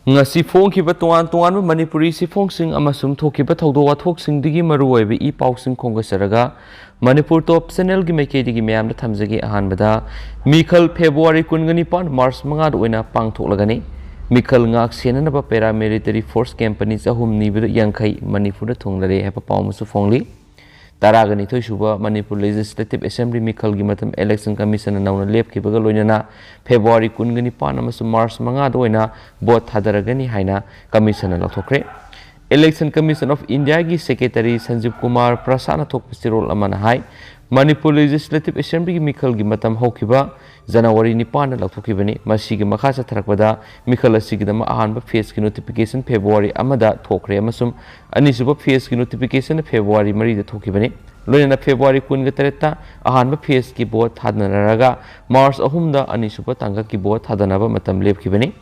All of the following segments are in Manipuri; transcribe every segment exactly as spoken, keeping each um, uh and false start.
ꯉꯁꯤ ꯐꯣꯡꯈꯤꯕ ꯇꯣꯉꯥꯟ ꯇꯣꯉꯥꯟꯕ ꯃꯅꯤꯄꯨꯔꯤ ꯆꯦꯐꯣꯡꯁꯤꯡ ꯑꯃꯁꯨꯡ ꯊꯣꯛꯈꯤꯕ ꯊꯧꯗꯣꯛ ꯋꯥꯊꯣꯛꯁꯤꯡꯗꯒꯤ ꯃꯔꯨꯑꯣꯏꯕ ꯏ ꯄꯥꯎꯁꯤꯡ ꯈꯣꯝꯒꯠꯆꯔꯒ ꯃꯅꯤꯄꯨꯔ ꯇꯣꯞ ꯆꯦꯅꯦꯜꯒꯤ ꯃꯥꯏꯀꯩꯗꯒꯤ ꯃꯌꯥꯝꯗ ꯊꯝꯖꯒꯦ꯫ ꯑꯍꯥꯟꯕꯗ, ꯃꯤꯈꯜ ꯐꯦꯕ꯭ꯔꯨꯋꯥꯔꯤ ꯀꯨꯟꯒ ꯅꯤꯄꯥꯟ, ꯃꯥꯔꯆ ꯃꯉꯥꯗ ꯑꯣꯏꯅ ꯄꯥꯡꯊꯣꯛꯂꯒꯅꯤ꯫ ꯃꯤꯈꯜ ꯉꯥꯛ ꯁꯦꯟꯅꯅꯕ paramilitary force company ꯆꯍꯨꯝ ꯅꯤꯕꯗ ꯌꯥꯡꯈꯩ ꯃꯅꯤꯄꯨꯔꯗ ꯊꯨꯡꯂꯔꯦ ꯍꯥꯏꯕ ꯄꯥꯎ ꯑꯃꯁꯨ ꯐꯣꯡꯂꯤ꯫ ꯇꯔꯥꯒ ꯅꯤꯊꯣꯏ ꯁꯨꯕ ꯃꯅꯤꯄꯨꯔ Legislative Assembly ꯃꯤꯈꯜꯒꯤ ꯃꯇꯝ Election Commissionꯅ ꯅꯧꯅ ꯂꯦꯞꯈꯤꯕꯒ ꯂꯣꯏꯅꯅ ꯐꯦꯕ꯭ꯔꯨꯋꯥꯔꯤ ꯀꯨꯟꯒ ꯅꯤꯄꯥꯟ ꯑꯃꯁꯨꯡ ꯃꯥꯔꯆ ꯃꯉꯥꯗ ꯑꯣꯏꯅ vote ꯊꯥꯗꯔꯒꯅꯤ ꯍꯥꯏꯅ Commissionꯅ ꯂꯥꯎꯊꯣꯛꯈ꯭ꯔꯦ꯫ Election Commission of Indiaꯒꯤ Secretary ꯁꯟꯖꯤꯕ Kumar ꯄ꯭ꯔꯁꯥꯗꯅ ꯊꯣꯛꯄ ꯆꯦꯔꯣꯜ ꯑꯃꯅ ꯍꯥꯏ, ꯃꯅꯤꯄꯨꯔ Legislative Assemblyꯒꯤ ꯃꯤꯈꯜꯒꯤ ꯃꯇꯝ ꯍꯧꯈꯤꯕ ꯖꯅꯋꯥꯔꯤ ꯅꯤꯄꯥꯟꯗ ꯂꯥꯎꯊꯣꯛꯈꯤꯕꯅꯤ꯫ ꯃꯁꯤꯒꯤ ꯃꯈꯥ ꯆꯠꯊꯔꯛꯄꯗ ꯃꯤꯈꯜ ꯑꯁꯤꯒꯤꯗꯃꯛ ꯑꯍꯥꯟꯕ phaseꯀꯤ notification ꯐꯦꯕ꯭ꯔꯨꯋꯥꯔꯤ ꯑꯃꯗ ꯊꯣꯛꯈ꯭ꯔꯦ ꯑꯃꯁꯨꯡ ꯑꯅꯤꯁꯨꯕ phaseꯀꯤ notificationꯅ ꯐꯦꯕ꯭ꯔꯨꯋꯥꯔꯤ ꯃꯔꯤꯗ ꯊꯣꯛꯈꯤꯕꯅꯤ꯫ ꯂꯣꯏꯅꯅ ꯐꯦꯕ꯭ꯔꯨꯋꯥꯔꯤ ꯀꯨꯟꯒ ꯇꯔꯦꯠꯇ ꯑꯍꯥꯟꯕ phaseꯀꯤ vote ꯊꯥꯗꯅꯔꯒ ꯃꯥꯔꯆ ꯑꯍꯨꯝꯗ ꯑꯅꯤꯁꯨꯕ ꯇꯥꯡꯀꯛꯀꯤ vote ꯊꯥꯗꯅꯕ ꯃꯇꯝ ꯂꯦꯞꯈꯤꯕꯅꯤ꯫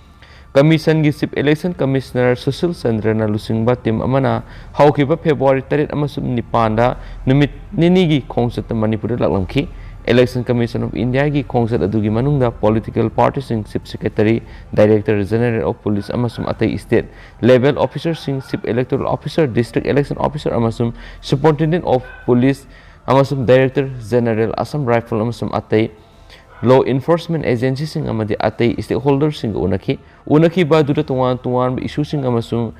Commissionꯒꯤ Chief Election Commissioner ꯁꯨꯁꯤꯜ ꯆꯟꯗ꯭ꯔꯅ ꯂꯨꯆꯤꯡꯕ team ꯑꯃꯅ ꯍꯧꯈꯤꯕ ꯐꯦꯕ꯭ꯔꯨꯋꯥꯔꯤ ꯇꯔꯦꯠ ꯑꯃꯁꯨꯡ ꯅꯤꯄꯥꯟꯗ ꯅꯨꯃꯤꯠ ꯅꯤꯅꯤꯒꯤ ꯈꯣꯡꯆꯠꯇ ꯃꯅꯤꯄꯨꯔꯗ ꯂꯥꯛꯂꯝꯈꯤ꯫ Election Commission of Indiaꯒꯤ ꯈꯣꯡꯆꯠ ꯑꯗꯨꯒꯤ ꯃꯅꯨꯡꯗ political partyꯁꯤꯡ, Chief Secretary, Director General of Police ꯑꯃꯁꯨꯡ ꯑꯇꯩ state level officerꯁꯤꯡ, Chief Electoral Officer, District Election Officer ꯑꯃꯁꯨꯡ Superintendent of Police ꯑꯃꯁꯨꯡ Director General Assam Rifle ꯑꯃꯁꯨꯡ ꯑꯇꯩ law enforcement agencyꯁꯤꯡ ꯑꯃꯗꯤ ꯑꯇꯩ stakeholderꯁꯤꯡꯒ ꯎꯅꯈꯤ꯫ ꯎꯅꯈꯤꯕ ꯑꯗꯨꯗ ꯇꯣꯉꯥꯟ ꯇꯣꯉꯥꯟꯕ issueꯁꯤꯡ ꯑꯃꯁꯨꯡ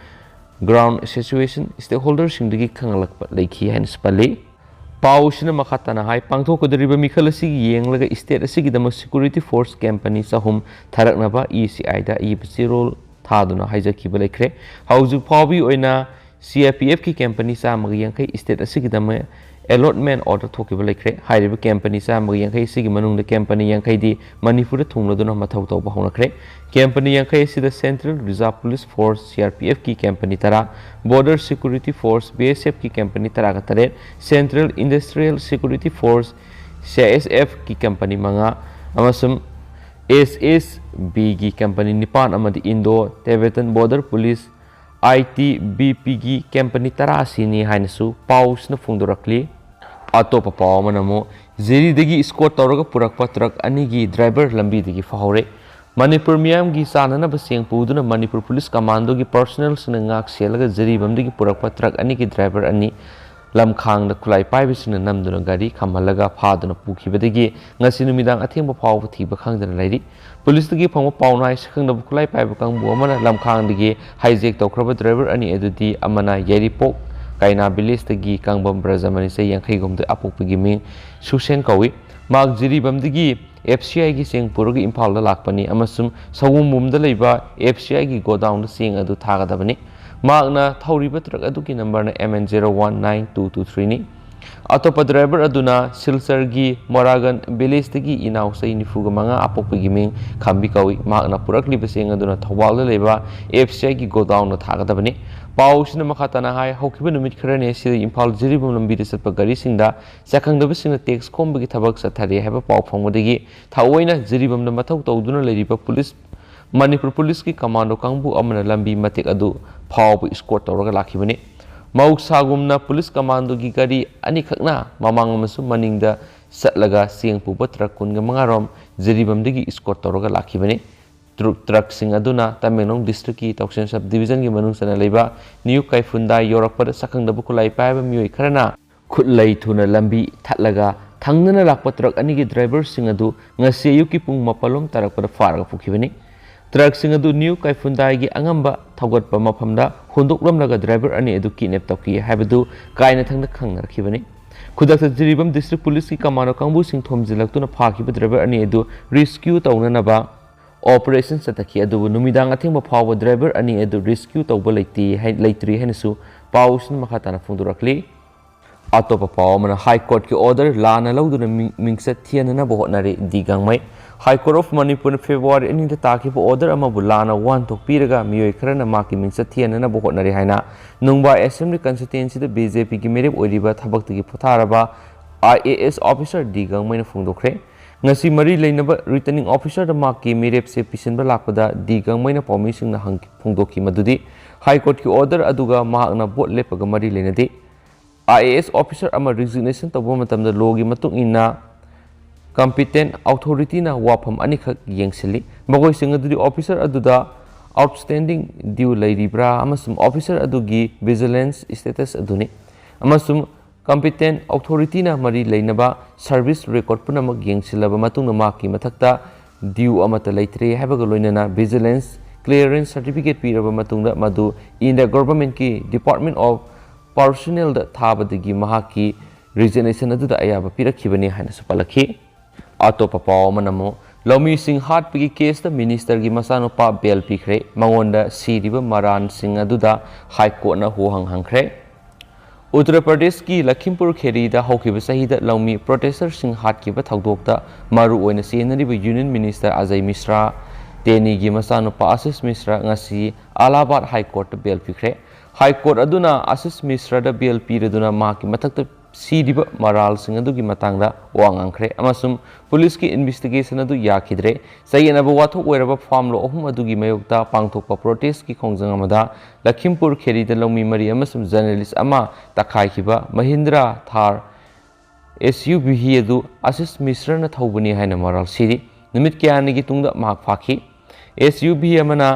ground situation stakeholderꯁꯤꯡꯗꯒꯤ ꯈꯪꯂꯛꯄ ꯂꯩꯈꯤ ꯍꯥꯏꯅꯁꯨ ꯄꯜꯂꯤ꯫ ꯄꯥꯎꯁꯤꯅ ꯃꯈꯥ ꯇꯥꯅ ꯍꯥꯏ, ꯄꯥꯡꯊꯣꯛꯀꯗꯧꯔꯤꯕ ꯃꯤꯈꯜ ꯑꯁꯤꯒꯤ ꯌꯦꯡꯂꯒ state ꯑꯁꯤꯒꯤꯗꯃꯛ security force company ꯆꯍꯨꯝ ꯊꯥꯔꯛꯅꯕ ECIꯗ ꯑꯏꯕ ꯆꯦꯔꯣꯜ ꯊꯥꯗꯨꯅ ꯍꯥꯏꯖꯈꯤꯕ ꯂꯩꯈ꯭ꯔꯦ꯫ ꯍꯧꯖꯤꯛ ꯐꯥꯎꯕꯒꯤ ꯑꯣꯏꯅ CRPFꯀꯤ company ꯆꯥꯝꯃꯒ ꯌꯥꯡꯈꯩ state ꯑꯁꯤꯒꯤꯗꯃꯛ allotment order ꯊꯣꯛꯈꯤꯕ ꯂꯩꯈ꯭ꯔꯦ꯫ ꯍꯥꯏꯔꯤꯕ company ꯆꯥꯝꯃꯒ ꯌꯥꯡꯈꯩ ꯑꯁꯤꯒꯤ ꯃꯅꯨꯡꯗ company ꯌꯥꯡꯈꯩꯗꯤ ꯃꯅꯤꯄꯨꯔꯗ ꯊꯨꯡꯂꯗꯨꯅ ꯃꯊꯧ ꯇꯧꯕ ꯍꯧꯅꯈ꯭ꯔꯦ꯫ Company ꯌꯥꯡꯈꯩ ꯑꯁꯤꯗ Central Reserve Police Force, CRPFꯀꯤ company ꯇꯔꯥ, Border Security Force, BSFꯀꯤ company ꯇꯔꯥꯒ ꯇꯔꯦꯠ, Central Industrial Security Force, CISFꯀꯤ company ꯃꯉꯥ ꯑꯃꯁꯨꯡ SSBꯒꯤ company ꯅꯤꯄꯥꯟ ꯑꯃꯗꯤ Indo Tibetan Border Police, ITBPꯒꯤ company ꯇꯔꯥ ꯑꯁꯤꯅꯤ ꯍꯥꯏꯅꯁꯨ ꯄꯥꯎꯁꯤꯅ ꯐꯣꯡꯗꯣꯔꯛꯂꯤ꯫ ꯑꯇꯣꯞꯄ ꯄꯥꯎ ꯑꯃꯅ ꯑꯃꯨꯛ ꯖꯤꯔꯤꯗꯒꯤ escort ꯇꯧꯔꯒ ꯄꯨꯔꯛꯄ truck ꯑꯅꯤꯒꯤ driver ꯂꯝꯕꯤꯗꯒꯤ ꯐꯥꯍꯧꯔꯦ꯫ ꯃꯅꯤꯄꯨꯔ ꯃꯤꯌꯥꯝꯒꯤ ꯆꯥꯅꯅꯕ ꯆꯦꯡ ꯄꯨꯗꯨꯅ ꯃꯅꯤꯄꯨꯔ ꯄꯨꯂꯤꯁ ꯀꯃꯥꯟꯗꯣꯒꯤ ꯄꯔꯁꯣꯅꯦꯜꯁꯤꯡꯅ ꯉꯥꯛ ꯁꯦꯜꯂꯒ ꯖꯤꯔꯤꯕꯥꯝꯗꯒꯤ ꯄꯨꯔꯛꯄ ꯇ꯭ꯔꯛ ꯑꯅꯤꯒꯤ ꯗ꯭ꯔꯥꯏꯚꯔ ꯑꯅꯤ ꯂꯝꯈꯥꯡꯗ ꯈꯨꯠꯂꯥꯏ ꯄꯥꯏꯕꯁꯤꯡꯅ ꯅꯝꯗꯨꯅ ꯒꯥꯔꯤ ꯈꯥꯝꯍꯜꯂꯒ ꯐꯥꯗꯨꯅ ꯄꯨꯈꯤꯕꯗꯒꯤ ꯉꯁꯤ ꯅꯨꯃꯤꯗꯥꯡ ꯑꯊꯦꯡꯕ ꯐꯥꯎꯕ ꯊꯤꯕ ꯈꯪꯗꯅ ꯂꯩꯔꯤ꯫ ꯄꯨꯂꯤꯁꯇꯒꯤ ꯐꯪꯕ ꯄꯥꯎꯅ ꯍꯥꯏ, ꯁꯛꯈꯪꯗꯕ ꯈꯨꯠꯂꯥꯏ ꯄꯥꯏꯕ ꯀꯥꯡꯕꯨ ꯑꯃꯅ ꯂꯝꯈꯥꯡꯗꯒꯤ ꯍꯥꯏꯖꯦꯛ ꯇꯧꯈ꯭ꯔꯕ ꯗ꯭ꯔꯥꯏꯚꯔ ꯑꯅꯤ ꯑꯗꯨꯗꯤ ꯑꯃꯅ ꯌꯥꯏꯔꯤꯄꯣꯛ ꯀꯩꯅꯥ ꯚꯤꯂꯦꯖꯇꯒꯤ ꯀꯥꯡꯕꯝ ꯕ꯭ꯔꯖꯃꯅꯤ, ꯆꯍꯤ ꯌꯥꯡꯈꯩ ꯍꯨꯝꯗꯣꯏ, ꯑꯄꯣꯛꯄꯒꯤ ꯃꯤꯡ ꯁꯨꯁꯦꯟ ꯀꯧꯏ꯫ ꯃꯍꯥꯛ ꯖꯤꯔꯤꯕꯥꯝꯗꯒꯤ ꯑꯦꯐ ꯁꯤ ꯑꯥꯏꯒꯤ ꯆꯦꯡ ꯄꯨꯔꯒ ꯏꯝꯐꯥꯜꯗ ꯂꯥꯛꯄꯅꯤ ꯑꯃꯁꯨꯡ ꯁꯋꯣꯝꯕꯨꯡꯗ ꯂꯩꯕ ꯑꯦꯐ ꯁꯤ ꯑꯥꯏꯒꯤ ꯒꯣꯗꯥꯎꯟꯗ ꯆꯦꯡ ꯑꯗꯨ ꯊꯥꯒꯗꯕꯅꯤ꯫ ꯃꯍꯥꯛꯅ ꯊꯧꯔꯤꯕ ꯇ꯭ꯔꯛ ꯑꯗꯨꯒꯤ ꯅꯝꯕꯔꯅ M N zero one nine two two ꯊ꯭ꯔꯤꯅꯤ꯫ ꯑꯇꯣꯞꯄ ꯗ꯭ꯔꯥꯏꯚꯔ ꯑꯗꯨꯅ ꯁꯤꯜꯆꯔꯒꯤ ꯃꯣꯔꯥꯒꯟ ꯚꯤꯂꯦꯖꯇꯒꯤ ꯏꯅꯥꯎ, ꯆꯍꯤ ꯅꯤꯐꯨꯒ ꯃꯉꯥ, ꯑꯄꯣꯛꯄꯒꯤ ꯃꯤꯡ ꯈꯥꯝꯕꯤ ꯀꯧꯏ꯫ ꯃꯍꯥꯛꯅ ꯄꯨꯔꯛꯂꯤꯕ ꯆꯦꯡ ꯑꯗꯨꯅ ꯊꯧꯕꯥꯜꯗ ꯂꯩꯕ ꯑꯦꯐ ꯁꯤ ꯑꯥꯏꯒꯤ ꯒꯣꯗꯥꯎꯟꯗ ꯊꯥꯒꯗꯕꯅꯤ꯫ ꯄꯥꯎꯁꯤꯅ ꯃꯈꯥ ꯇꯥꯅ ꯍꯥꯏ, ꯍꯧꯈꯤꯕ ꯅꯨꯃꯤꯠ ꯈꯔꯅꯤ ꯑꯁꯤꯗ ꯏꯝꯐꯥꯜ ꯖꯤꯔꯤꯕꯥꯝ ꯂꯝꯕꯤꯗ ꯆꯠꯄ ꯒꯥꯔꯤꯁꯤꯡꯗ ꯁꯛꯈꯪꯗꯕꯁꯤꯡꯅ ꯇꯦꯛꯁ ꯈꯣꯝꯕꯒꯤ ꯊꯕꯛ ꯆꯠꯊꯔꯤ ꯍꯥꯏꯕ ꯄꯥꯎ ꯐꯪꯕꯗꯒꯤ ꯊꯑꯣꯏꯅ ꯖꯤꯔꯤꯕꯥꯝꯗ ꯃꯊꯧ ꯇꯧꯗꯨꯅ ꯂꯩꯔꯤꯕ ꯄꯨꯂꯤꯁ, ꯃꯅꯤꯄꯨꯔ ꯄꯨꯂꯤꯁꯀꯤ ꯀꯃꯥꯟꯗꯣ ꯀꯥꯡꯕꯨ ꯑꯃꯅ ꯂꯝꯕꯤ ꯃꯇꯦꯛ ꯑꯗꯨ ꯐꯥꯎꯕ ꯏꯁꯀꯣꯔꯠ ꯇꯧꯔꯒ ꯂꯥꯛꯈꯤꯕꯅꯤ꯫ ꯃꯍꯧꯁꯥꯒꯨꯝꯅ ꯄꯨꯂꯤꯁ ꯀꯃꯥꯟꯗꯣꯒꯤ ꯒꯥꯔꯤ ꯑꯅꯤꯈꯛꯅ ꯃꯃꯥꯡ ꯑꯃꯁꯨꯡ ꯃꯅꯤꯡꯗ ꯆꯠꯂꯒ ꯆꯦꯡ ꯄꯨꯕ ꯇ꯭ꯔꯛ ꯀꯨꯟꯒ ꯃꯉꯥ ꯔꯣꯝ ꯖꯤꯔꯤꯕꯥꯝꯗꯒꯤ ꯏꯁꯀꯣꯔꯠ ꯇꯧꯔꯒ ꯂꯥꯛꯈꯤꯕꯅꯤ꯫ ꯇ꯭ꯔꯨꯛ-, ꯇ꯭ꯔꯛꯁꯤꯡ ꯑꯗꯨꯅ ꯇꯃꯦꯡꯂꯣꯡ ꯗꯤꯁꯇ꯭ꯔꯤꯛꯀꯤ ꯇꯧꯁꯦꯟꯁꯕ ꯗꯤꯕꯤꯖꯟꯒꯤ ꯃꯅꯨꯡ ꯆꯟꯅ ꯂꯩꯕ ꯅ꯭ꯌꯨ ꯀꯩꯐꯨꯟꯗꯥꯏ ꯌꯧꯔꯛꯄꯗ ꯁꯛꯈꯪꯗꯕ ꯈꯨꯠꯂꯥꯏ ꯄꯥꯏꯕ ꯃꯤꯑꯣꯏ ꯈꯔꯅ ꯈꯨꯠꯂꯩ ꯊꯨꯅ ꯂꯝꯕꯤ ꯊꯠꯂꯒ ꯊꯪꯅꯅ ꯂꯥꯛꯄ ꯇ꯭ꯔꯛ ꯑꯅꯤꯒꯤ ꯗ꯭ꯔꯥꯏꯚꯔꯁꯤꯡ ꯑꯗꯨ ꯉꯁꯤ ꯑꯌꯨꯛꯀꯤ ꯄꯨꯡ ꯃꯥꯄꯜ ꯂꯣꯝ ꯇꯥꯔꯛꯄꯗ ꯐꯥꯔꯒ ꯄꯨꯈꯤꯕꯅꯤ꯫ ꯇ꯭ꯔꯛꯁꯤꯡ ꯑꯗꯨ ꯅ꯭ꯌꯨ ꯀꯩꯐꯨꯟꯗꯥꯏꯒꯤ ꯑꯉꯝꯕ ꯊꯧꯒꯠꯄ ꯃꯐꯝꯗ ꯍꯨꯟꯗꯣꯛꯂꯝꯂꯒ ꯗ꯭ꯔꯥꯏꯚꯔ ꯑꯅꯤ ꯑꯗꯨ ꯀꯤꯗꯅꯦꯞ ꯇꯧꯈꯤ ꯍꯥꯏꯕꯗꯨ ꯀꯥꯏꯅꯊꯪꯗ ꯈꯪꯅꯔꯛꯈꯤꯕꯅꯤ꯫ ꯈꯨꯗꯛꯇ ꯖꯤꯔꯤꯕꯥꯝ ꯗꯤꯁꯇ꯭ꯔꯤꯛ ꯄꯨꯂꯤꯁꯀꯤ ꯀꯃꯥꯟꯗꯣ ꯀꯥꯡꯕꯨꯁꯤꯡ ꯊꯣꯝꯖꯤꯜꯂꯛꯇꯨꯅ ꯐꯥꯈꯤꯕ ꯗ꯭ꯔꯥꯏꯚꯔ ꯑꯅꯤ ꯑꯗꯨ ꯔꯦꯁꯀ꯭ꯌꯨ ꯇꯧꯅꯅꯕ ꯑꯣꯄꯔꯦꯁꯟ ꯆꯠꯊꯈꯤ, ꯑꯗꯨꯕꯨ ꯅꯨꯃꯤꯗꯥꯡ ꯑꯊꯦꯡꯕ ꯐꯥꯎꯕ ꯗ꯭ꯔꯥꯏꯚꯔ ꯑꯅꯤ ꯑꯗꯨ ꯔꯦꯁꯀ꯭ꯌꯨ ꯇꯧꯕ ꯂꯩꯇꯦ ꯍꯥꯏ-, ꯂꯩꯇ꯭ꯔꯤ ꯍꯥꯏꯅꯁꯨ ꯄꯥꯎꯁꯤꯅ ꯃꯈꯥ ꯇꯥꯅ ꯐꯣꯡꯗꯣꯔꯛꯂꯤ꯫ ꯑꯇꯣꯞꯄ ꯄꯥꯎ ꯑꯃꯅ, ꯍꯥꯏ ꯀꯣꯔꯠꯀꯤ ꯑꯣꯔꯗꯔ ꯂꯥꯟꯅ ꯂꯧꯗꯨꯅ ꯃꯤꯡ-, ꯃꯤꯡꯆꯠ ꯊꯤꯍꯟꯅꯅꯕ ꯍꯣꯠꯅꯔꯤ ꯗꯤ ꯒꯥꯡꯃꯩ꯫ ꯍꯥꯏ ꯀꯣꯔꯠ ꯑꯣꯐ ꯃꯅꯤꯄꯨꯔꯅ ꯐꯦꯕ꯭ꯔꯨꯋꯥꯔꯤ ꯑꯅꯤꯗ ꯇꯥꯈꯤꯕ ꯑꯣꯔꯗꯔ ꯑꯃꯕꯨ ꯂꯥꯟꯅ ꯋꯥꯍꯟꯊꯣꯛ ꯄꯤꯔꯒ ꯃꯤꯑꯣꯏ ꯈꯔꯅ ꯃꯍꯥꯛꯀꯤ ꯃꯤꯡꯆꯠ ꯊꯤꯍꯟꯅꯅꯕ ꯍꯣꯠꯅꯔꯤ ꯍꯥꯏꯅ ꯅꯨꯡꯕꯥ ꯑꯦꯁꯦꯝꯕ꯭ꯂꯤ ꯀꯟꯁꯇꯤꯇ꯭ꯋꯦꯟꯁꯤꯗ ꯕꯤ ꯖꯦ ꯄꯤꯒꯤ ꯃꯤꯔꯦꯞ ꯑꯣꯏꯔꯤꯕ ꯊꯕꯛꯇꯒꯤ ꯄꯣꯊꯥꯔꯕ ꯑꯥꯏ ꯑꯦ ꯑꯦꯁ ꯑꯣꯐꯤꯁꯥꯔ ꯗꯤ ꯒꯥꯡꯃꯩꯅ ꯐꯣꯡꯗꯣꯛꯈ꯭ꯔꯦ꯫ ꯉꯁꯤ ꯃꯔꯤ ꯂꯩꯅꯕ ꯔꯤꯇꯔꯅꯤꯡ ꯑꯣꯐꯤꯁꯥꯔꯗ ꯃꯍꯥꯛꯀꯤ ꯃꯤꯔꯦꯞꯁꯦ ꯄꯤꯁꯤꯟꯕ ꯂꯥꯛꯄꯗ ꯗꯤ ꯒꯥꯡꯃꯩꯅ ꯄꯥꯎꯃꯤꯁꯤꯡꯅ ꯍꯪ-, ꯐꯣꯡꯗꯣꯛꯈꯤ ꯃꯗꯨꯗꯤ ꯍꯥꯏ ꯀꯣꯔꯠꯀꯤ ꯑꯣꯔꯗꯔ ꯑꯗꯨꯒ ꯃꯍꯥꯛꯅ ꯚꯣꯠ ꯂꯦꯞꯄꯒ ꯃꯔꯤ ꯂꯩꯅꯗꯦ꯫ ꯑꯥꯏ ꯑꯦ ꯑꯦꯁ ꯑꯣꯐꯤꯁꯥꯔ ꯑꯃ ꯔꯤꯖꯤꯒꯅꯦꯁꯟ ꯇꯧꯕ ꯃꯇꯝꯗ ꯂꯣꯒꯤ ꯃꯇꯨꯡ ꯏꯟꯅ competent authority ꯅ ꯋꯥꯐꯝ ꯑꯅꯤꯈꯛ ꯌꯦꯡꯁꯤꯜꯂꯤ꯫ ꯃꯈꯣꯏꯁꯤꯡ ꯑꯗꯨꯗꯤ officer ꯑꯗꯨꯗ outstanding due ꯂꯩꯔꯤꯕ꯭ꯔꯥ ꯑꯃꯁꯨꯡ officer ꯑꯗꯨꯒꯤ vigilance status ꯑꯗꯨꯅꯤ꯫ ꯑꯃꯁꯨꯡ competent authority ꯅ ꯃꯔꯤ ꯂꯩꯅꯕ service record ꯄꯨꯝꯅꯃꯛ ꯌꯦꯡꯁꯤꯜꯂꯕ ꯃꯇꯨꯡꯗ ꯃꯍꯥꯛꯀꯤ ꯃꯊꯛꯇ due ꯑꯃꯠꯇ ꯂꯩꯇ꯭ꯔꯦ ꯍꯥꯏꯕꯒ ꯂꯣꯏꯅꯅ vigilance clearance certificate ꯄꯤꯔꯕ ꯃꯇꯨꯡꯗ ꯃꯗꯨ in the government ꯀꯤ Department of Personnel ꯗ ꯊꯥꯕꯗꯒꯤ ꯃꯍꯥꯛꯀꯤ resignation ꯑꯗꯨꯗ ꯑꯌꯥꯕ ꯄꯤꯔꯛꯈꯤꯕꯅꯤ ꯍꯥꯏꯅꯁꯨ ꯄꯜꯂꯛꯈꯤ꯫ ꯑꯇꯣꯞꯄ ꯄꯥꯎ ꯑꯃꯅ ꯑꯃꯨꯛ ꯂꯧꯃꯤꯁꯤꯡ ꯍꯥꯠꯄꯒꯤ case ꯇ minister ꯒꯤ ꯃꯆꯥꯅꯨꯄꯥ bail ꯄꯤꯈ꯭ꯔꯦ꯫ ꯃꯉꯣꯟꯗ ꯁꯤꯔꯤꯕ ꯃꯔꯥꯜꯁꯤꯡ ꯑꯗꯨꯗ High Court ꯅ ꯋꯥꯍꯪ ꯍꯪꯈ꯭ꯔꯦ꯫ ꯎꯠꯇꯔ ꯄ꯭ꯔꯗꯦꯁꯀꯤ ꯂꯈꯤꯝꯄꯨꯔ ꯈꯦꯔꯤꯗ ꯍꯧꯈꯤꯕ ꯆꯍꯤꯗ ꯂꯧꯃꯤ protester ꯁꯤꯡ ꯍꯥꯠꯈꯤꯕ ꯊꯧꯗꯣꯛꯇ ꯃꯔꯨ ꯑꯣꯏꯅ ꯆꯦꯟꯅꯔꯤꯕ Union Minister ꯑꯖꯌ ꯃꯤꯁ꯭ꯔꯥ, ꯇꯦꯅꯤꯒꯤ ꯃꯆꯥꯅꯨꯄꯥ ꯑꯥꯁꯤꯁ ꯃꯤꯁ꯭ꯔꯥ ꯉꯁꯤ ꯑꯂꯥꯍꯥꯕꯥꯗ High Court ꯇ bail ꯄꯤꯈ꯭ꯔꯦ꯫ High Court ꯑꯗꯨꯅ ꯑꯥꯁꯤꯁ ꯃꯤꯁ꯭ꯔꯥꯗ bail ꯄꯤꯔꯗꯨꯅ ꯃꯍꯥꯛꯀꯤ ꯃꯊꯛꯇ ꯁꯤꯔꯤꯕ ꯃꯔꯥꯜꯁꯤꯡ ꯑꯗꯨꯒꯤ ꯃꯇꯥꯡꯗ ꯋꯥ ꯉꯥꯡꯈ꯭ꯔꯦ ꯑꯃꯁꯨꯡ ꯄꯨꯂꯤꯁꯀꯤ investigation ꯑꯗꯨ ꯌꯥꯈꯤꯗ꯭ꯔꯦ꯫ ꯆꯌꯦꯠꯅꯕ ꯋꯥꯊꯣꯛ ꯑꯣꯏꯔꯕ farm lot ꯑꯍꯨꯝ ꯑꯗꯨꯒꯤ ꯃꯥꯌꯣꯛꯇ ꯄꯥꯡꯊꯣꯛꯄ protest ꯀꯤ ꯈꯣꯡꯖꯪ ꯑꯃꯗ ꯂꯈꯤꯝꯄꯨꯔ ꯈꯦꯔꯤꯗ ꯂꯧꯃꯤ ꯃꯔꯤ ꯑꯃꯁꯨꯡ journalist ꯑꯃ ꯇꯛꯈꯥꯏꯈꯤꯕ Mahindra Thar S U V ꯍꯤ ꯑꯗꯨ ꯑꯥꯁꯤꯁ ꯃꯤꯁ꯭ꯔꯥꯅ ꯊꯧꯕꯅꯤ ꯍꯥꯏꯅ ꯃꯔꯥꯜ ꯁꯤꯔꯤ꯫ ꯅꯨꯃꯤꯠ ꯀꯌꯥꯅꯤꯒꯤ ꯇꯨꯡꯗ ꯃꯍꯥꯛ ꯐꯥꯈꯤ꯫ S U V ꯑꯃꯅ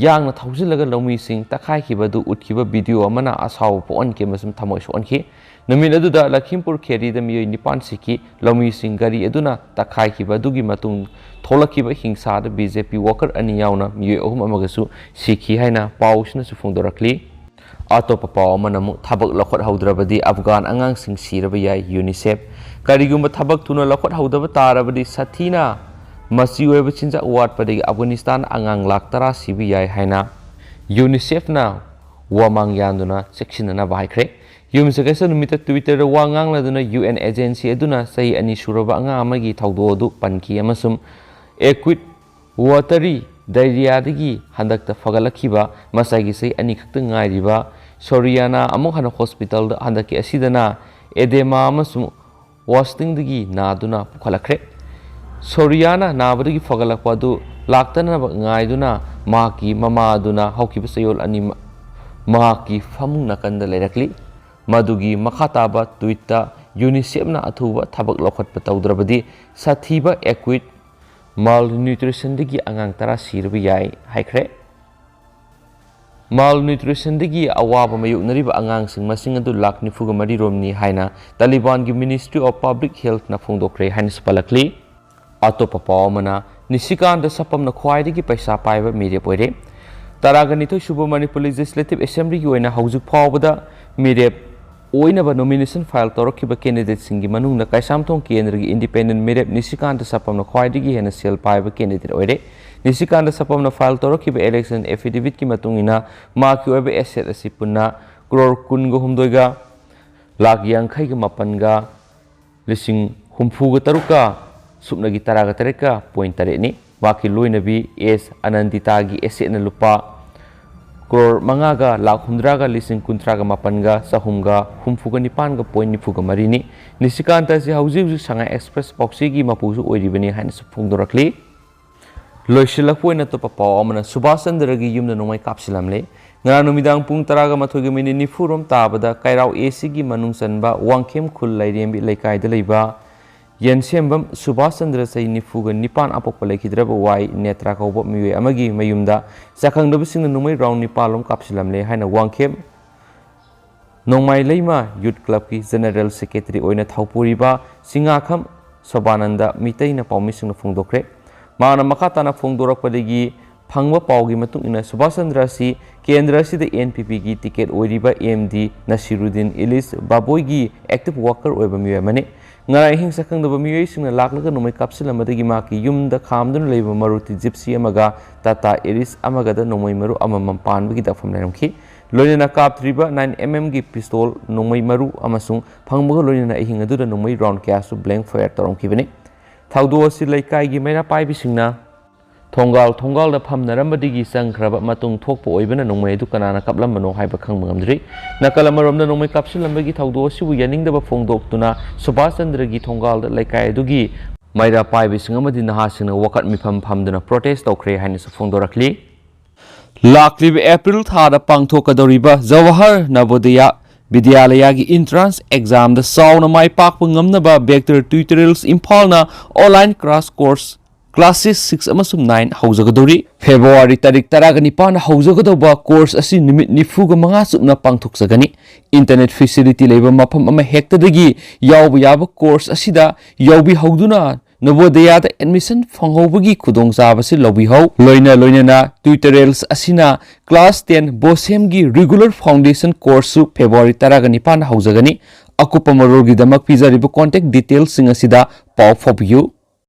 ꯌꯥꯡꯅ ꯊꯧꯖꯤꯜꯂꯒ ꯂꯧꯃꯤꯁꯤꯡ ꯇꯛꯈꯥꯏꯈꯤꯕ ꯑꯗꯨ ꯎꯠꯈꯤꯕ video ꯑꯃꯅ ꯑꯁꯥꯎꯕ ꯄꯣꯛꯍꯟꯈꯤ ꯑꯃꯁꯨꯡ ꯊꯃꯣꯏ ꯁꯣꯛꯍꯟꯈꯤ꯫ ꯅꯨꯃꯤꯠ ꯑꯗꯨꯗ ꯂꯈꯤꯝꯄꯨꯔ ꯈꯦꯔꯤꯗ ꯃꯤꯑꯣꯏ ꯅꯤꯄꯥꯟ ꯁꯤꯈꯤ꯫ ꯂꯧꯃꯤꯁꯤꯡ ꯒꯥꯔꯤ ꯑꯗꯨꯅ ꯇꯛꯈꯥꯏꯈꯤꯕ ꯑꯗꯨꯒꯤ ꯃꯇꯨꯡ ꯊꯣꯛꯂꯛꯈꯤꯕ ꯍꯤꯡꯁꯥꯗ B J P worker ꯑꯅꯤ ꯌꯥꯎꯅ ꯃꯤꯑꯣꯏ ꯑꯍꯨꯝ ꯑꯃꯒꯁꯨ ꯁꯤꯈꯤ ꯍꯥꯏꯅ ꯄꯥꯎꯁꯤꯅꯁꯨ ꯐꯣꯡꯗꯣꯔꯛꯂꯤ꯫ ꯑꯇꯣꯞꯄ ꯄꯥꯎ ꯑꯃꯅ ꯑꯃꯨꯛ ꯊꯕꯛ ꯂꯧꯈꯠꯍꯧꯗ꯭ꯔꯕꯗꯤ ꯑꯐꯒꯥꯟ ꯑꯉꯥꯡꯁꯤꯡ ꯁꯤꯔꯕ ꯌꯥꯏ, UNICEF꯫ ꯀꯔꯤꯒꯨꯝꯕ ꯊꯕꯛ ꯊꯨꯅ ꯂꯧꯈꯠꯍꯧꯗꯕ ꯇꯥꯔꯕꯗꯤ ꯁꯥꯊꯤꯅ ꯃꯆꯤ ꯑꯣꯏꯕ ꯆꯤꯟꯖꯥꯛ ꯋꯥꯠꯄꯗꯒꯤ ꯑꯐꯒꯥꯅꯤꯁꯇꯥꯟ ꯑꯉꯥꯡ ꯂꯥꯈ ꯇꯔꯥ ꯁꯤꯕ ꯌꯥꯏ ꯍꯥꯏꯅ UNICEF ꯅ ꯋꯥꯃꯥꯡ ꯌꯥꯟꯗꯨꯅ ꯆꯦꯛꯁꯤꯟꯅꯅꯕ ꯍꯥꯏꯈ꯭ꯔꯦ꯫ ꯌꯨꯝꯁꯀꯩꯁ ꯅꯨꯃꯤꯠꯇ Twitter ꯗ ꯋꯥ ꯉꯥꯡꯂꯗꯨꯅ U N agency ꯑꯗꯨꯅ ꯆꯍꯤ ꯑꯅꯤ ꯁꯨꯔꯕ ꯑꯉꯥꯡ ꯑꯃꯒꯤ ꯊꯧꯗꯣꯛ ꯑꯗꯨ ꯄꯟꯈꯤ ꯑꯃꯁꯨꯡ acute watery diarrhea ꯗꯒꯤ ꯍꯟꯗꯛꯇ ꯐꯒꯠꯂꯛꯈꯤꯕ ꯃꯆꯥꯒꯤ ꯆꯍꯤ ꯑꯅꯤ ꯈꯛꯇ ꯉꯥꯏꯔꯤꯕ ꯁꯣꯔꯤꯌꯥꯅꯥ ꯑꯃꯨꯛ ꯍꯟꯅ hospital ꯗ ꯍꯟꯗꯛꯀꯤ ꯑꯁꯤꯗꯅ edema ꯑꯃꯁꯨꯡ wasting ꯗꯒꯤ ꯅꯥꯗꯨꯅ ꯄꯨꯈꯠꯂꯛꯈ꯭ꯔꯦ꯫ ꯁꯣꯔꯤꯌꯥꯅꯥ ꯅꯥꯕꯗꯒꯤ ꯐꯒꯠꯂꯛꯄ ꯑꯗꯨ ꯂꯥꯛꯇꯅꯕ ꯉꯥꯏꯗꯨꯅ ꯃꯍꯥꯛꯀꯤ ꯃꯃꯥ ꯑꯗꯨꯅ ꯍꯧꯈꯤꯕ ꯆꯌꯣꯜ ꯑꯅꯤ ꯃ-, ꯃꯍꯥꯛꯀꯤ ꯐꯃꯨꯡ ꯅꯥꯀꯟꯗ ꯂꯩꯔꯛꯂꯤ꯫ ꯃꯗꯨꯒꯤ ꯃꯈꯥ ꯇꯥꯕ tweet ꯇ ꯌꯨꯅꯤꯁꯦꯐꯅ ꯑꯊꯨꯕ ꯊꯕꯛ ꯂꯧꯈꯠꯄ ꯇꯧꯗ꯭ꯔꯕꯗꯤ ꯁꯥꯊꯤꯕ ꯑꯦꯀ꯭ꯌꯨꯠ ꯃꯥꯜꯅ꯭ꯌꯨꯇ꯭ꯔꯤꯁꯟꯗꯒꯤ ꯑꯉꯥꯡ ꯇꯔꯥ ꯁꯤꯔꯕ ꯌꯥꯏ ꯍꯥꯏꯈ꯭ꯔꯦ꯫ ꯃꯥꯜꯅ꯭ꯌꯨꯇ꯭ꯔꯤꯁꯟꯗꯒꯤ ꯑꯋꯥꯕ ꯃꯥꯌꯣꯛꯅꯔꯤꯕ ꯑꯉꯥꯡꯁꯤꯡ ꯃꯁꯤꯡ ꯑꯗꯨ ꯂꯥꯈ ꯅꯤꯐꯨꯒ ꯃꯔꯤ ꯔꯣꯝꯅꯤ ꯍꯥꯏꯅ ꯇꯥꯂꯤꯕꯥꯟꯒꯤ Ministry of Public Healthꯅ ꯐꯣꯡꯗꯣꯛꯈ꯭ꯔꯦ ꯍꯥꯏꯅꯁꯨ ꯄꯜꯂꯛꯂꯤ꯫ ꯑꯇꯣꯞꯄ ꯄꯥꯎ ꯑꯃꯅ, ꯅꯤꯁꯤꯀꯥꯟꯇ ꯁꯄꯝꯅ ꯈ꯭ꯋꯥꯏꯗꯒꯤ ꯄꯩꯁꯥ ꯄꯥꯏꯕ ꯃꯤꯔꯦꯞ ꯑꯣꯏꯔꯦ꯫ ꯇꯔꯥꯒ ꯅꯤꯊꯣꯏ ꯁꯨꯕ ꯃꯅꯤꯄꯨꯔ Legislative Assemblyꯒꯤ ꯑꯣꯏꯅ ꯍꯧꯖꯤꯛ ꯐꯥꯎꯕꯗ ꯃꯤꯔꯦꯞ ꯑꯣꯏꯅꯕ nomination file ꯇꯧꯔꯛꯈꯤꯕ candidateꯁꯤꯡꯒꯤ ꯃꯅꯨꯡꯗ ꯀꯩꯁꯥꯝꯊꯣꯡ ꯀꯦꯟꯗ꯭ꯔꯒꯤ independent ꯃꯤꯔꯦꯞ ꯅꯤꯁꯤꯀꯥꯟꯇ ꯁꯄꯝꯅ ꯈ꯭ꯋꯥꯏꯗꯒꯤ ꯍꯦꯟꯅ ꯁꯦꯜ ꯄꯥꯏꯕ candidate ꯑꯣꯏꯔꯦ꯫ ꯅꯤꯁꯤꯀꯥꯟꯇ ꯁꯄꯝꯅ file ꯇꯧꯔꯛꯈꯤꯕ election affidavitꯀꯤ ꯃꯇꯨꯡ ꯏꯟꯅ ꯃꯍꯥꯛꯀꯤ ꯑꯣꯏꯕ asset ꯑꯁꯤ ꯄꯨꯟꯅ ꯀ꯭ꯔꯣꯔ ꯀꯨꯟꯒ ꯍꯨꯝꯗꯣꯏꯒ ꯂꯥꯈ ꯌꯥꯡꯈꯩꯒ ꯃꯥꯄꯟꯒ ꯂꯤꯁꯤꯡ ꯍꯨꯝꯐꯨꯒ ꯇꯔꯨꯛꯀ ꯁꯨꯞꯅꯒꯤ ꯇꯔꯥꯒ ꯇꯔꯦꯠꯀ point ꯇꯔꯦꯠꯅꯤ꯫ ꯃꯍꯥꯛꯀꯤ ꯂꯣꯏꯅꯕꯤ ꯑꯦꯁ ꯑꯅꯟꯗꯤꯇꯥꯒꯤ assetꯅ ꯂꯨꯄꯥ ꯀ꯭ꯔꯣꯔ ꯃꯉꯥꯒ ꯂꯥꯈ ꯍꯨꯝꯗ꯭ꯔꯥꯒ ꯂꯤꯁꯤꯡ ꯀꯨꯟꯊ꯭ꯔꯥꯒ ꯃꯥꯄꯟꯒ ꯆꯍꯨꯝꯒ ꯍꯨꯝꯐꯨꯒ ꯅꯤꯄꯥꯟꯒ point ꯅꯤꯐꯨꯒ ꯃꯔꯤꯅꯤ꯫ ꯅꯤꯁꯤꯀꯥꯟꯇ ꯑꯁꯤ ꯍꯧꯖꯤꯛ ꯍꯧꯖꯤꯛ ꯁꯉꯥꯏ Express ꯄꯥꯎꯆꯦꯒꯤ ꯃꯄꯨꯁꯨ ꯑꯣꯏꯔꯤꯕꯅꯤ ꯍꯥꯏꯅꯁꯨ ꯐꯣꯡꯗꯣꯔꯛꯂꯤ꯫ ꯂꯣꯏꯁꯤꯜꯂꯛꯄ ꯑꯣꯏꯅ ꯑꯇꯣꯞꯄ ꯄꯥꯎ ꯑꯃꯅ, ꯁꯨꯚꯥꯁ ꯆꯟꯗ꯭ꯔꯒꯤ ꯌꯨꯝꯗ ꯅꯣꯡꯃꯩ ꯀꯥꯞꯁꯤꯜꯂꯝꯂꯦ꯫ ꯉꯔꯥꯡ ꯅꯨꯃꯤꯗꯥꯡ ꯄꯨꯡ ꯇꯔꯥꯒ ꯃꯥꯊꯣꯏꯒ ꯃꯤꯅꯤꯠ ꯅꯤꯐꯨ ꯔꯣꯝ ꯇꯥꯕꯗ ꯀꯩꯔꯥꯎ ꯑꯦꯁꯤꯒꯤ ꯃꯅꯨꯡ ꯆꯟꯕ ꯋꯥꯡꯈꯦꯝ ꯈꯨꯜ ꯂꯩꯔꯦꯝꯕꯤ ꯂꯩꯀꯥꯏꯗ ꯂꯩꯕ ꯌꯦꯟꯁꯦꯝꯕꯝ ꯁꯨꯚꯥꯁ ꯆꯟꯗ꯭ꯔ, ꯆꯍꯤ ꯅꯤꯐꯨꯒ ꯅꯤꯄꯥꯟ, ꯑꯄꯣꯛꯄ ꯂꯩꯈꯤꯗ꯭ꯔꯕ ꯋꯥꯏ ꯅꯦꯇ꯭ꯔꯥ ꯀꯧꯕ ꯃꯤꯑꯣꯏ ꯑꯃꯒꯤ ꯃꯌꯨꯝꯗ ꯆꯥꯛꯈꯪꯗꯕꯁꯤꯡꯅ ꯅꯣꯡꯃꯩ ꯔꯥꯎꯟ ꯅꯤꯄꯥꯜ ꯂꯣꯝ ꯀꯥꯞꯁꯤꯜꯂꯝꯂꯦ ꯍꯥꯏꯅ ꯋꯥꯡꯈꯦꯝ ꯅꯣꯡꯃꯥꯏ ꯂꯩꯃ Youth Clubꯀꯤ General Secretary ꯑꯣꯏꯅ ꯊꯧꯄꯨꯔꯤꯕ ꯆꯤꯡꯉꯥꯈꯝ ꯁꯣꯕꯥꯅꯟꯗ ꯃꯤꯇꯩꯅ ꯄꯥꯎꯃꯤꯁꯤꯡꯅ ꯐꯣꯡꯗꯣꯛꯈ꯭ꯔꯦ꯫ ꯃꯍꯥꯛꯅ ꯃꯈꯥ ꯇꯥꯅ ꯐꯣꯡꯗꯣꯔꯛꯄꯗꯒꯤ ꯐꯪꯕ ꯄꯥꯎꯒꯤ ꯃꯇꯨꯡ ꯏꯟꯅ, ꯁꯨꯚꯥꯁ ꯆꯟꯗ꯭ꯔ ꯑꯁꯤ ꯀꯦꯟꯗ꯭ꯔ ꯑꯁꯤꯗ NPPꯒꯤ ticket ꯑꯣꯏꯔꯤꯕ MD ꯅꯁꯤꯔꯨꯗꯤꯟ ꯏꯂꯤꯁ ꯕꯥꯕꯣꯏꯒꯤ active worker ꯑꯣꯏꯕ ꯃꯤꯑꯣꯏ ꯑꯃꯅꯤ꯫ ꯉꯔꯥꯡ ꯑꯍꯤꯡ ꯁꯛꯈꯪꯗꯕ ꯃꯤꯑꯣꯏꯁꯤꯡꯅ ꯂꯥꯛꯂꯒ ꯅꯣꯡꯃꯩ ꯀꯥꯞꯁꯤꯜꯂꯝꯕꯗꯒꯤ ꯃꯍꯥꯛꯀꯤ ꯌꯨꯝꯗ ꯈꯥꯝꯗꯨꯅ ꯂꯩꯕ ꯃꯔꯨꯇꯤ ꯖꯤꯞꯁꯤ ꯑꯃꯒ ꯇꯥꯇꯥ ꯑꯦꯔꯤꯁ ꯑꯃꯒꯗ ꯅꯣꯡꯃꯩ ꯃꯔꯨ ꯑꯃꯃꯝ ꯄꯥꯟꯕꯒꯤ ꯗꯥꯛꯐꯝ ꯂꯩꯔꯝꯈꯤ꯫ ꯂꯣꯏꯅꯅ ꯀꯥꯞꯇ꯭ꯔꯤꯕ nine MM ꯒꯤ pistol, ꯅꯣꯡꯃꯩ ꯃꯔꯨ ꯑꯃꯁꯨꯡ ꯐꯪꯕꯒ ꯂꯣꯏꯅꯅ ꯑꯍꯤꯡ ꯑꯗꯨꯗ ꯅꯣꯡꯃꯩ round ꯀꯌꯥꯁꯨ blank fire ꯇꯧꯔꯝꯈꯤꯕꯅꯤ꯫ ꯊꯧꯗꯣꯛ ꯑꯁꯤ ꯂꯩꯀꯥꯏꯒꯤ ꯃꯩꯔꯥ ꯄꯥꯏꯕꯤꯁꯤꯡꯅ ꯊꯣꯡꯒꯥꯜ ꯊꯣꯡꯒꯥꯜꯗ ꯐꯝꯅꯔꯝꯕꯗꯒꯤ ꯆꯪꯈ꯭ꯔꯕ ꯃꯇꯨꯡ ꯊꯣꯛꯄ ꯑꯣꯏꯕꯅ ꯅꯣꯡꯃꯩ ꯑꯗꯨ ꯀꯅꯥꯅ ꯀꯥꯞꯂꯝꯕꯅꯣ ꯍꯥꯏꯕ ꯈꯪꯕ ꯉꯝꯗ꯭ꯔꯤ꯫ ꯅꯥꯀꯜ ꯑꯃꯔꯣꯝꯗ, ꯅꯣꯡꯃꯩ ꯀꯥꯞꯁꯤꯜꯂꯝꯕꯒꯤ ꯊꯧꯗꯣꯛ ꯑꯁꯤꯕꯨ ꯌꯥꯅꯤꯡꯗꯕ ꯐꯣꯡꯗꯣꯛꯇꯨꯅ ꯁꯨꯚꯥꯁ ꯆꯟꯗ꯭ꯔꯒꯤ ꯊꯣꯡꯒꯥꯜꯗ ꯂꯩꯀꯥꯏ ꯑꯗꯨꯒꯤ ꯃꯩꯔꯥ ꯄꯥꯏꯕꯤꯁꯤꯡ ꯑꯃꯗꯤ ꯅꯍꯥꯁꯤꯡꯅ ꯋꯥꯀꯠ ꯃꯤꯐꯝ ꯐꯝꯗꯨꯅ protest ꯇꯧꯈ꯭ꯔꯦ ꯍꯥꯏꯅꯁꯨ ꯐꯣꯡꯗꯣꯔꯛꯂꯤ꯫ ꯂꯥꯛꯂꯤꯕ ꯑꯦꯄ꯭ꯔꯤꯜ ꯊꯥꯗ ꯄꯥꯡꯊꯣꯛꯀꯗꯧꯔꯤꯕ ꯖꯋꯥꯍꯔ ꯅꯕꯣꯗꯌꯥ ꯕꯤꯗ꯭ꯌꯥꯂꯌꯥꯒꯤ entrance examꯗ ꯆꯥꯎꯅ ꯃꯥꯏ ꯄꯥꯛꯄ ꯉꯝꯅꯕ Vector Tutorials ꯏꯝꯐꯥꯜꯅ online class course classes six ꯑꯃꯁꯨꯡ nine ꯍꯧꯖꯒꯗꯧꯔꯤ꯫ February ꯇꯥꯔꯤꯛ ꯇꯔꯥꯒ ꯅꯤꯄꯥꯟ ꯍꯧꯖꯒꯗꯧꯕ course ꯑꯁꯤ ꯅꯨꯃꯤꯠ ꯅꯤꯐꯨꯒ ꯃꯉꯥ ꯆꯨꯞꯅ ꯄꯥꯡꯊꯣꯛꯆꯒꯅꯤ꯫ Internet facility ꯂꯩꯕ ꯃꯐꯝ ꯑꯃ ꯍꯦꯛꯇꯗꯒꯤ ꯌꯥꯎꯕ ꯌꯥꯕ course ꯑꯁꯤꯗ ꯌꯥꯎꯕꯤꯍꯧꯗꯨꯅ ꯅꯕꯣꯗꯌꯥꯗ admission ꯐꯪꯍꯧꯕꯒꯤ ꯈꯨꯗꯣꯡꯆꯥꯕꯁꯤ ꯂꯧꯕꯤꯍꯧ꯫ ꯂꯣꯏꯅ ꯂꯣꯏꯅꯅ Tutorials ꯑꯁꯤꯅ class ten BOSEMꯒꯤ regular foundation courseꯁꯨ February ꯇꯔꯥꯒ ꯅꯤꯄꯥꯟ ꯍꯧꯖꯒꯅꯤ꯫ ꯑꯀꯨꯞꯄ ꯃꯔꯣꯜꯒꯤꯗꯃꯛ ꯄꯤꯖꯔꯤꯕ contact detailsꯁꯤꯡ ꯑꯁꯤꯗ ꯄꯥꯎ ꯐꯥꯎꯕꯤꯌꯨ꯫